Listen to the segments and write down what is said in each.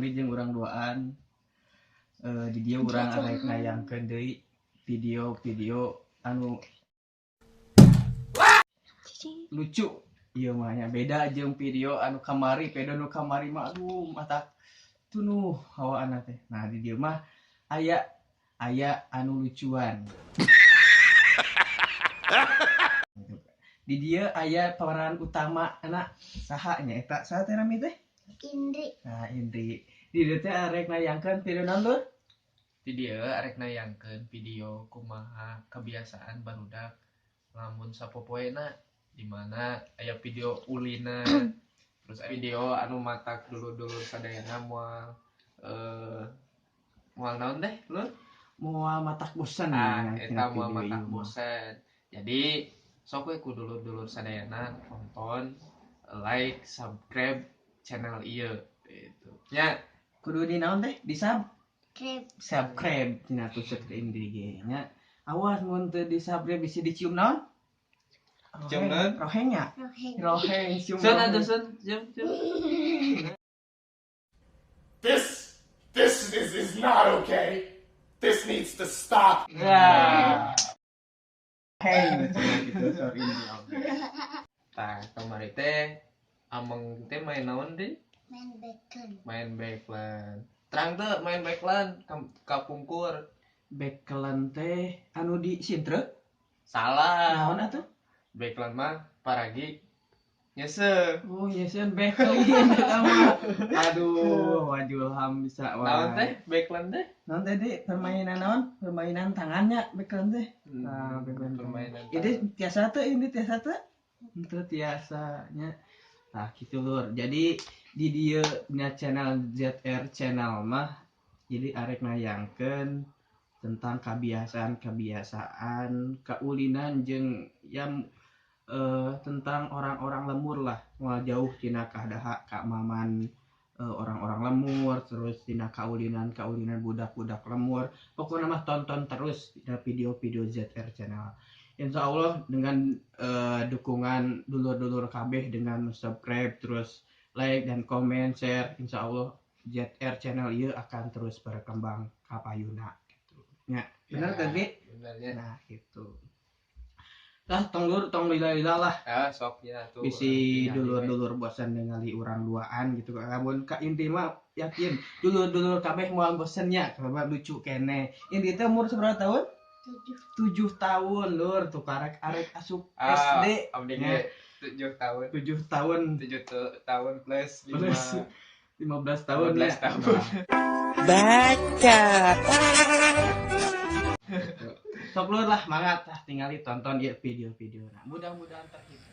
deui jeung urang duaan. Di dieu urang arek nayangkeun deui video-video anu lucu. Ieu mah nya beda jeung video anu kamari, video anu kamari mah aduh mata tunuh hawaanna teh. Nah, di dieu mah aya aya anu lucuan. Di dieu aya pemeran utama anak saha nya eta, saha teh nami teh? Indri. Nah, Indri. Di dieu teh arek nayangkeun video naon, Lur? Di dieu arek nayangkeun video kumaha kebiasaan barudak lamun sapopoena, di mana aya video ulina, terus video anu matak dulur-dulur sadayana moal moal naon teh, Lur? Moal matak bosan. Ah, nya, eta tina moal video matak ieu mah. Bosan. Jadi sok we ku dulur-dulur sadayana nonton, like, subscribe channel ieu gitu. Nya. Kudu di naon teh? Di sub Krep. Subscribe tina tuh cek Indri ge nya. Awas mun teu di subscribe bisa dicium naon? Cium naon? Roheng nya. Roheng. Roheng cium. Sun Roheng. Atuh sun, cium cium. This is not okay. This needs to stop. Ya. Roheng cenah gitu sorry Indri oge. Tah, kamari teh ameng teh main naon deui? Main bekel. Main backland. Terang teu main backland kapungkur? Bekelan teh anu di sintre? Salah. Naon atuh? Backland mah paragi nyeseh. Oh, nyeseun bekelin eta mah. Aduh, wajulham bisa wae. Naon teh backland teh? Naon teh di permainan naon? Permainan tangannya bekelan teh. Nah, backland. Permainan. Ini tiasa teu, ini tiasa teu? Itu tiasanya. Nah, gitu, Lur. Jadi di dieu nya channel ZR Channel mah jadi arek nayangkeun tentang kebiasaan-kebiasaan, kaulinan jeung yang tentang orang-orang lembur lah. Moal jauh tina kadaha kamaman orang-orang lembur, terus tina kaulinan-kaulinan budak-budak lembur. Pokoknya mah tonton terus dina video-video ZR Channel. Insya Allah dengan dukungan dulur-dulur kabeh dengan subscribe, terus like dan komen, share, insya Allah ZR Channel ieu akan terus berkembang kapayuna gitu. Ya, bener Ya, tadi? benernya. Nah, gitu. Lah tong lur, tong lila-lila lah. Ah, sok ya tuh. Bisi Tinggali we. Dulur-dulur bosan ningali urang duaan gitu. Lamun ka inti mah yakin dulur-dulur kabeh moal bosennya karena lucu keneh. Inti teh umur seberapa tahun? 7. 7 tahun, lur, tuh karek arek asup Ah, SD. abdi Ya. ge 7 tahun. 7 tahun. 7 tahun plus 5. Plus 15 tahun 15 ya. tahun. Baca. Sok lur lah, mangat lah tinggali tonton ya video-video. Nah, mudah-mudahan terhibur.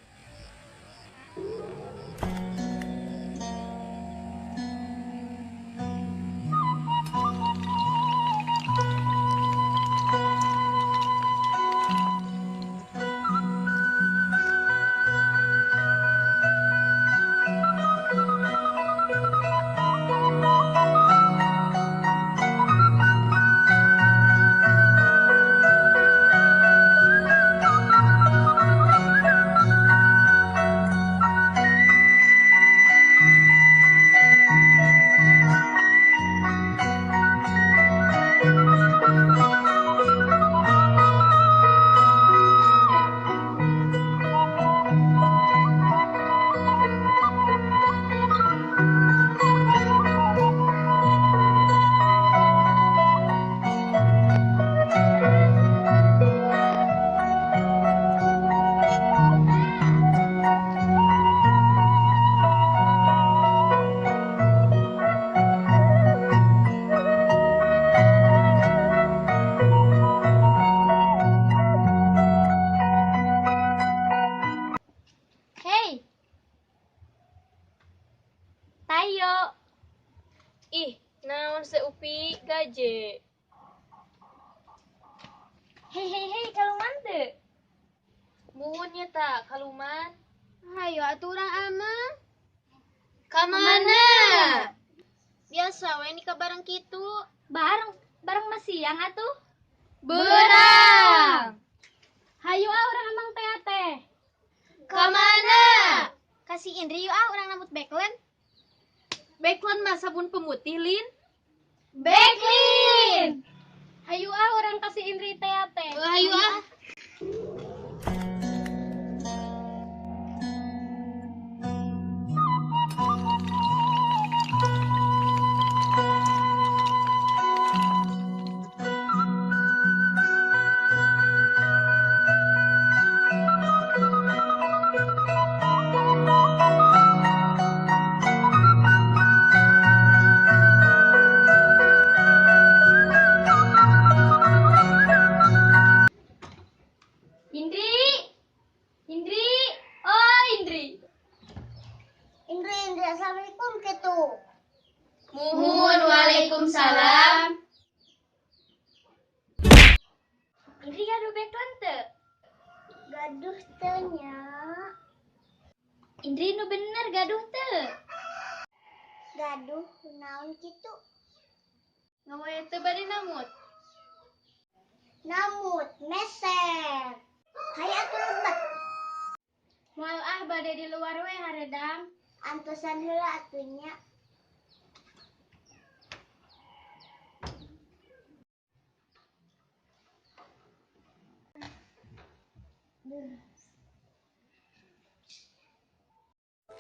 Hei. Tayo. Ih, naon seupi gaje. Hei hei hei, kaluman teu? Muhun nya ta kaluman. Hayo atuh urang ameng. Kamana? Biasa we nikah bareng kitu. Bareng, bareng mah siang atuh. Berang. Hayu ah urang ameng teh teh. Kamana? Ka si Indri yuk ah, urang nambut backland. Backland mah sabun pemutih, Lin. Backlin. Hayu ah urang kasih Indri teh teh. Hayu ah. Assalamualaikum kitu. Muhun, waalaikumsalam. Indri gaduh backland teu? Gaduh teu nya. Indri nu bener gaduh teu? Gaduh naon kitu? Ngawae teu bade namut. Namut meser. Hayu atuh lebet. Moal ah bade di luar we haredang. Antosan heula atuh nya.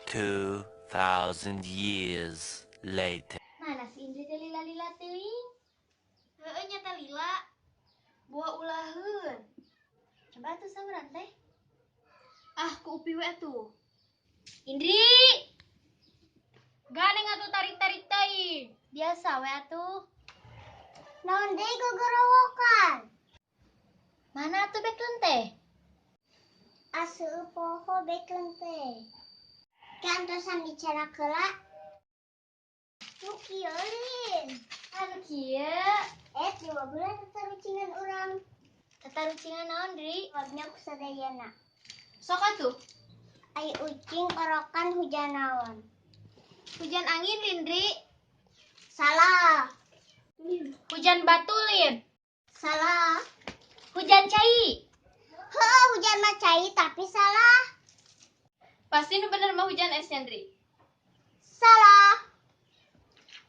Two thousand years later. Mana si Indri teh lila-lila teuing? Heueuh nya teh lila. Buah ulaheun. Coba atuh sauran teh. Ah, ku Upi we atuh. Indri, Ganeng atuh tarik-tarik teuing. Biasa we atuh. Naon deui gogorowokan? Mana atuh backland teh? Aseueuh poho backland teh. Kantosan bicara heula. Nu kieu Lin. Anu kieu. Eh, 2 bulan tatarucingan urang. Tatarucingan naon, Dri? Jawabnya ku sadayana. Sok atuh. Ai ucing orokan hujan naon? Hujan angin, Lindri. Salah. Hujan batu, Lin. Salah. Hujan cai. Heuh, hujan mah cai tapi salah. Pasti nu bener mah hujan es, Ndri. Salah.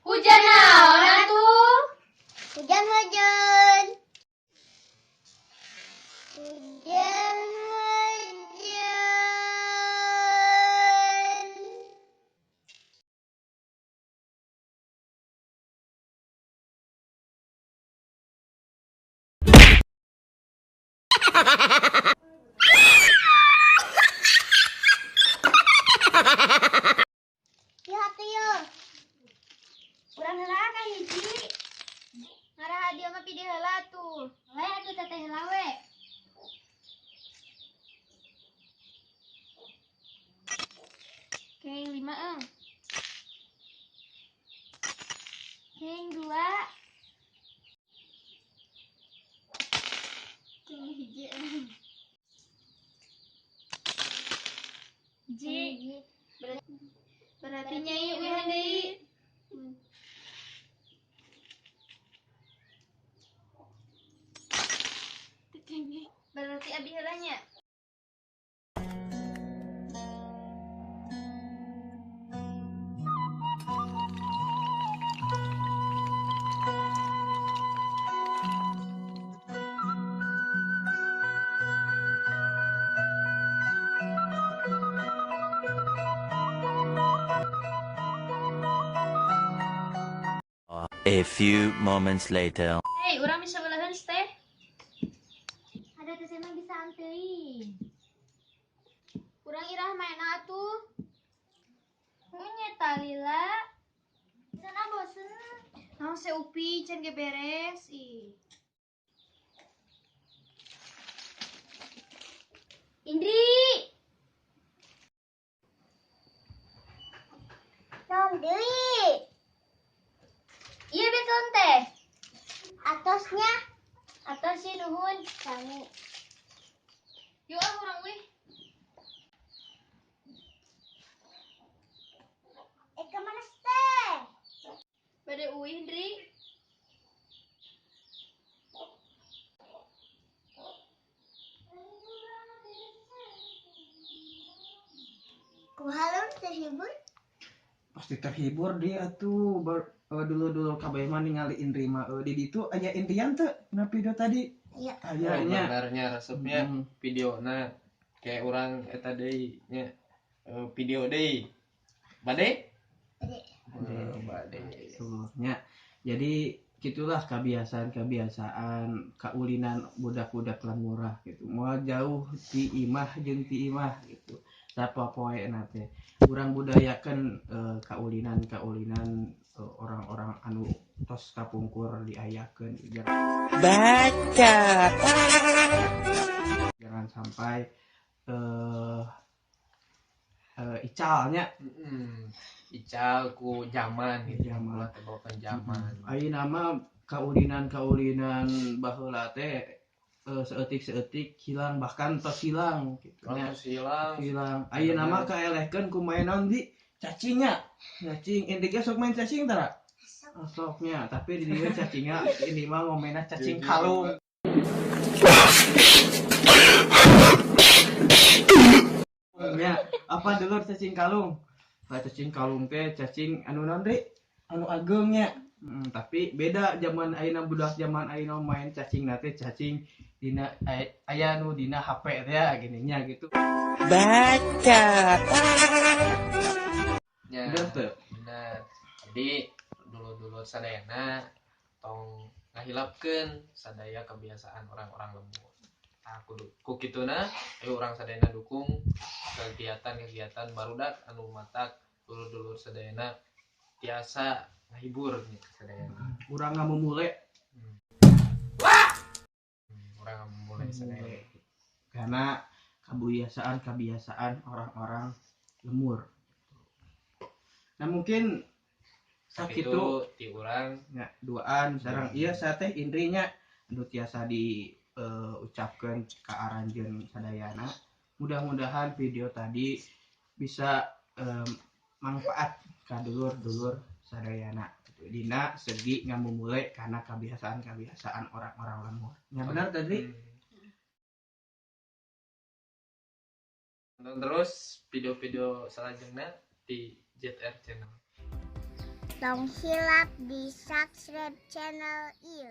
Hujan naon atuh? Hujan hujan. Hujan hujan. Yuk atuh yuk. Urang heula ka hiji. Ngaraha dia mah pidi heula atuh. We atuh teteh heula we. Keng 5 eung. Keng 2. Keng 1 eung. Ji. Berarti nyai uihan deui. Berarti abi heula nya. A few moments later. Hei, urang bisa belahan teh. Ada teh mah bisa anteuing. Urang irah maena atuh. Punya talila. Sana bosen. Naon se Upi can ge beres ih. Indri. Naon deui? Iya betul teh. Atosnya Atos sih nuhun. Sami. Yuk ah urang uih. Eh kemana teh? Bade uih, Ndri. Kumaha lur terhibur? Pasti terhibur dia tuh dulu-dulu kabeh mah ningali Indri mah di ditu aya Indrian teu na video tadi. Iya. Aya Oh, nya. benernya resepnya videona kayak orang eta deui nya, video deui bade. Bade. Eh, bade. Nya. Jadi gitulah kebiasaan-kebiasaan kaulinan budak-budak lemurah gitu. Moal jauh ti imah jeung ti imah gitu. Sapopoena teh. Urang budayakeun kaulinan-kaulinan orang-orang anu tos kapungkur diayakeun. Baca. Jangan sampai icalnya. Ical ku zaman gitu. Zaman. Ulah tebakan zaman. Ayeuna mah kaulinan-kaulinan baheula teh saeutik-saeutik hilang, bahkan tos hilang gitu Oh, nya. terus hilang. Hilang. Ayeuna mah kaelehkeun ku main naon di cacingnya. Cacing, inti ge sok main cacing tara? Soknya, tapi di dieu cacingnya ini mah ngomenna cacing kalung. Ya, apa dulur cacing kalung? Lah cacing kalung teh cacing anu naon deui? Anu ageungnya. Tapi beda zaman ayeuna, budak zaman ayeuna main cacing teh cacing dina aya nu dina HP teh ya gini nya gitu. Baca. Ya, Bener teu? bener. Jadi dulur-dulur sadayana tong ngahilapkeun sadaya kebiasaan orang-orang lembur. Nah, kudu ku kituna ayo urang sadayana dukung kegiatan-kegiatan barudak anu matak dulur-dulur sadayana tiasa ngahibur nya sadayana. Urang ngamumule. Urang ngamumule sadayana. Karena kebiasaan-kebiasaan orang-orang lemur. Nah mungkin Sakitu sakitu ti urang nya duaan sareng ieu saya teh Indrinya anu tiasa diucapkeun ka aranjeun sadayana. Mudah-mudahan video tadi bisa manfaat ka dulur-dulur sadayana. Dina segi ngamumule karena kebiasaan-kebiasaan orang-orang lemur. Ya benar tadi. Nonton terus video-video selanjutnya di ZR Channel. Tong hilap di subscribe channel ieu.